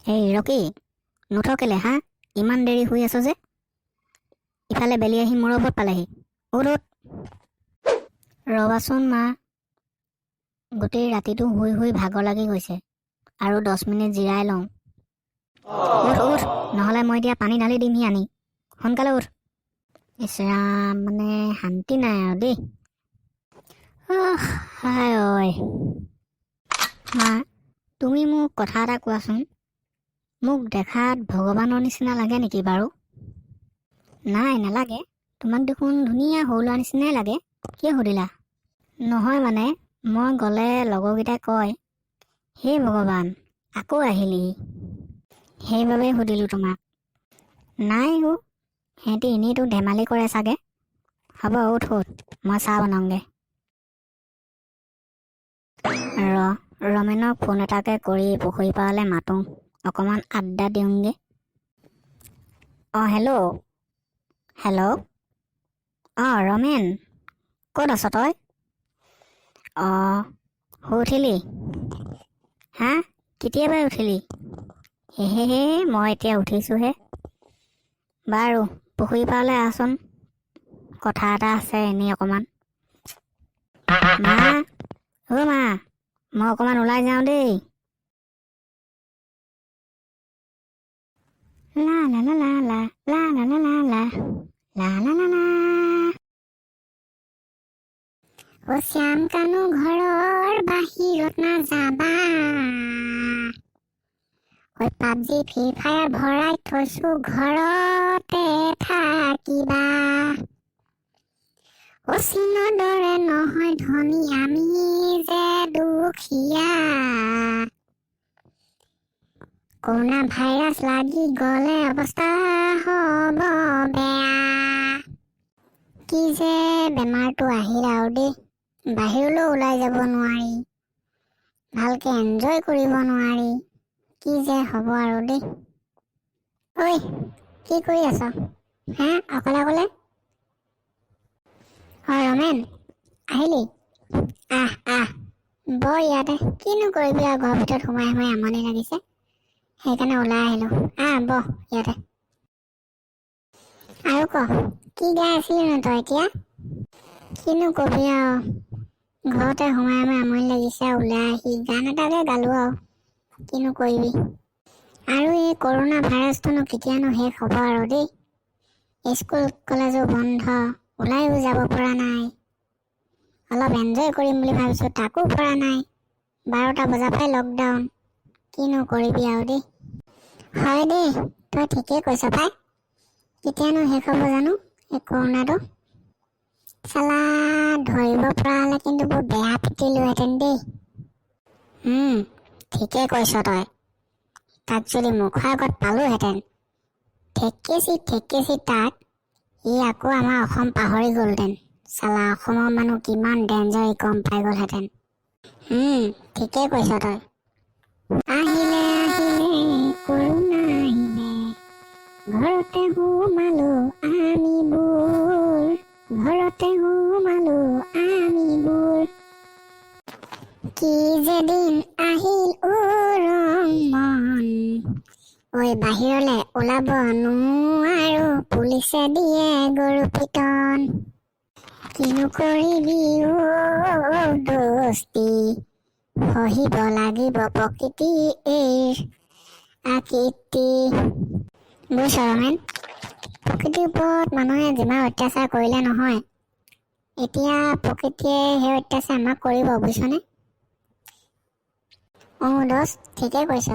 এই ৰকি, নুঠ কেলে হা? ইমান দেৰি শুই আছ যে? ইফালে বেলি আহি মূৰৰ ওপৰত পালেহি। উঠ, উঠ। ৰ'বাচোন মা, গোটেই ৰাতিটো শুই শুই ভাগৰ লাগি গৈছে। আৰু 10 মিনিট জিৰাই লওঁ। উঠ, উঠ, নহ'লে মই এতিয়া পানী ঢালি দিমহি আনি। সোনকালে উঠ। ইছ ৰাম, মানে শান্তি নাই আৰু দেই। আহ, হাই ঐ। মা, তুমি মোক কথা এটা কোৱাচোন, মোক দেখাত ভগৱানৰ নিচিনা লাগে নেকি বাৰু? নাই, নালাগে। তোমাক দেখোন ধুনীয়া সৰু ল'ৰা নিচিনাই লাগে। কিয় সুধিলা? নহয় মানে, মই গ'লে লগৰকেইটাই কয়, "হে ভগৱান, আকৌ আহিলি?" সেইবাবেই সুধিলোঁ তোমাক। নাই অ', সিহঁতি এনেইতো ধেমালি কৰে চাগে। হ'ব, উঠ উঠ, মই চাহ বনাওঁগৈ। ৰ, ৰমেনক ফোন এটাকে কৰি পুখুৰী পাৰলৈ মাতোঁ, অকণমান আড্ডা দিওঁগৈ। অঁ, হেল্ল' হেল্ল'। অঁ ৰমেন, ক'ত আছ তই? অঁ, শুই উঠিলি? হা, কেতিয়াবাই উঠিলি? হে হে, মই এতিয়া উঠিছোঁহে। বাৰু, পুখুৰী পাৰলৈ আহচোন, কথা এটা আছে এনেই অকণমান। মা, অ' মা, মই অকণমান ওলাই যাওঁ দেই। লা লা লা লা লা লা লা লা লা লা লা লা লা লা। অ শ্যাম কানু, ঘৰৰ বাহিৰত নাযাবা। ঐ, পাবজি, ফ্ৰী ফায়াৰ ভৰাই থৈছো, ঘৰতে থাকিবা। অ চীনৰ দৰে নহয় ধনী, আমি যে দুখীয়া। কৰোণা ভাইৰাছ লাগি গ'লে অৱস্থা হ'ব বেয়া। কি যে বেমাৰটো আহিল আৰু দেই! বাহিৰলৈও ওলাই যাব নোৱাৰি, ভালকে এনজয় কৰিব নোৱাৰি। কি যে হ'ব আৰু দেই। ঐ, কি কৰি আছ হা অকলে অকলে? অ ৰমেন, আহিলি? আহ আহ, বহ ইয়াতে। কিনো কৰিবি আৰু, ঘৰৰ ভিতৰত সোমাই সোমাই আমনি লাগিছে, সেইকাৰণে ওলাই আহিলো। আহ, বহ ইয়াতে। আৰু ক, কি গাই আছিলি নো তই এতিয়া? কিনো কবি আৰু, ঘৰতে সোমাই সোমাই আমনি লাগিছে, ওলাই আহি গান এটাকে গালো আৰু। কিনো কৰিবি আৰু? এই কৰোণা ভাইৰাছটোনো কেতিয়ানো শেষ হ'ব আৰু দেই! স্কুল কলেজো বন্ধ, ওলাইও যাব পৰা নাই। অলপ এনজয় কৰিম বুলি ভাবিছোঁ, তাকো পৰা নাই। 12টা বজাৰ পৰাই লকডাউন। কিনো কৰিবি আৰু দেই। হয় দেই, তই ঠিকেই কৈছ পাই। কেতিয়ানো শেষ হ'ব জানো এই কৰোণাটো? চালা, ধৰিব পৰা হ'লে কিন্তু বৰ বেয়া পিটিলোহেঁতেন দেই। ঠিকেই কৈছ তই। তাক যদি মুখৰ আগত পালোহেঁতেন, ঠেকেচি ঠেকেচি তাক, ই আকৌ আমাৰ অসম পাহৰি গ'লহেঁতেন। চালা, অসমৰ মানুহ কিমান ডেঞ্জাৰ ই গম পাই গ'লহেঁতেন। ঠিকেই কৈছ তই। আহিলে আহিলে কৰোণা আহিলে, ঘৰতে সোমালো আমিবোৰ, ঘৰতে সোমালো আমিবোৰ। কি যে দিন আহিল অ ৰমন। ঐ, বাহিৰলে ওলাব নোৱাৰো, পুলিচে দিয়ে গৰু পিটন। কিনো কৰিবি অ দোস্তি, সহিব লাগিব প্ৰকৃতি এই আকৃতি। বুজিছ ৰমেন, প্ৰকৃতিৰ ওপৰত মানুহে যিমান অত্যাচাৰ কৰিলে নহয়, এতিয়া প্ৰকৃতিয়ে সেই অত্যাচাৰ আমাক কৰিব, বুজিছনে? অঁ দোস্ত, ঠিকেই কৈছ।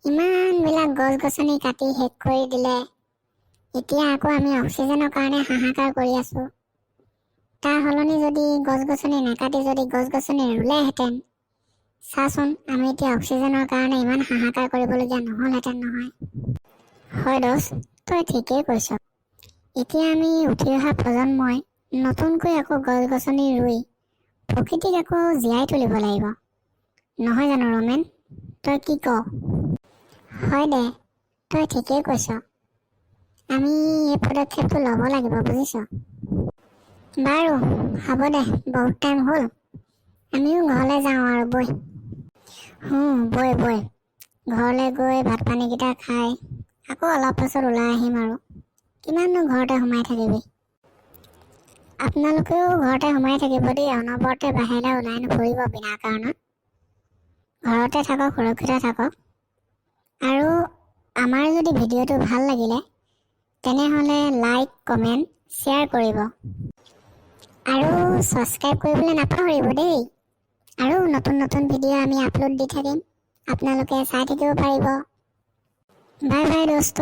ইমানবিলাক গছ গছনি কাটি শেষ কৰি দিলে। এতিয়া আকৌ আমি অক্সিজেনৰ কাৰণে হাহাকাৰ কৰি আছো। তাৰ সলনি যদি গছ গছনি নাকাটি যদি গছ গছনি ৰুলেহেঁতেন, চাচোন, আমি এতিয়া অক্সিজেনৰ কাৰণে ইমান হাহাকাৰ কৰিবলগীয়া নহ'লহেঁতেন নহয়। হয় দোস্ত, তই ঠিকেই কৈছ। এতিয়া আমি উঠি অহা প্ৰজন্মই নতুনকৈ আকৌ গছ গছনি ৰুই প্ৰকৃতিক আকৌ জীয়াই তুলিব লাগিব, নহয় জানো ৰমেন? তই কি ক? হয় দে, তই ঠিকেই কৈছ। আমি এই পদক্ষেপটো ল'ব লাগিব, বুজিছ? বাৰু হ'ব দে, বহুত টাইম হ'ল, আমিও ঘৰলৈ যাওঁ আৰু। বৈ, বৈ বৈ। ঘৰলৈ গৈ ভাত পানীকেইটা খাই আকৌ অলপ পাছত ওলাই আহিম আৰু। কিমাননো ঘৰতে সোমাই থাকিবি। আপোনালোকেও ঘৰতে সোমাই থাকিব দেই, অনবৰতে বাহিৰলৈ ওলাই নুফুৰিব বিনা কাৰণত। ঘৰতে থাকক, সুৰক্ষিত থাকক। আৰু আমাৰ যদি ভিডিঅ'টো ভাল লাগিলে, তেনেহ'লে লাইক, কমেণ্ট, শ্বেয়াৰ কৰিব আৰু ছাবস্ক্ৰাইব কৰিবলৈ নাপাহৰিব দেই। আৰু নতুন নতুন ভিডিঅ' আমি আপলোড দি থাকিম, আপোনালোকে চাই থাকিব পাৰিব। বাই বাই দোস্ত।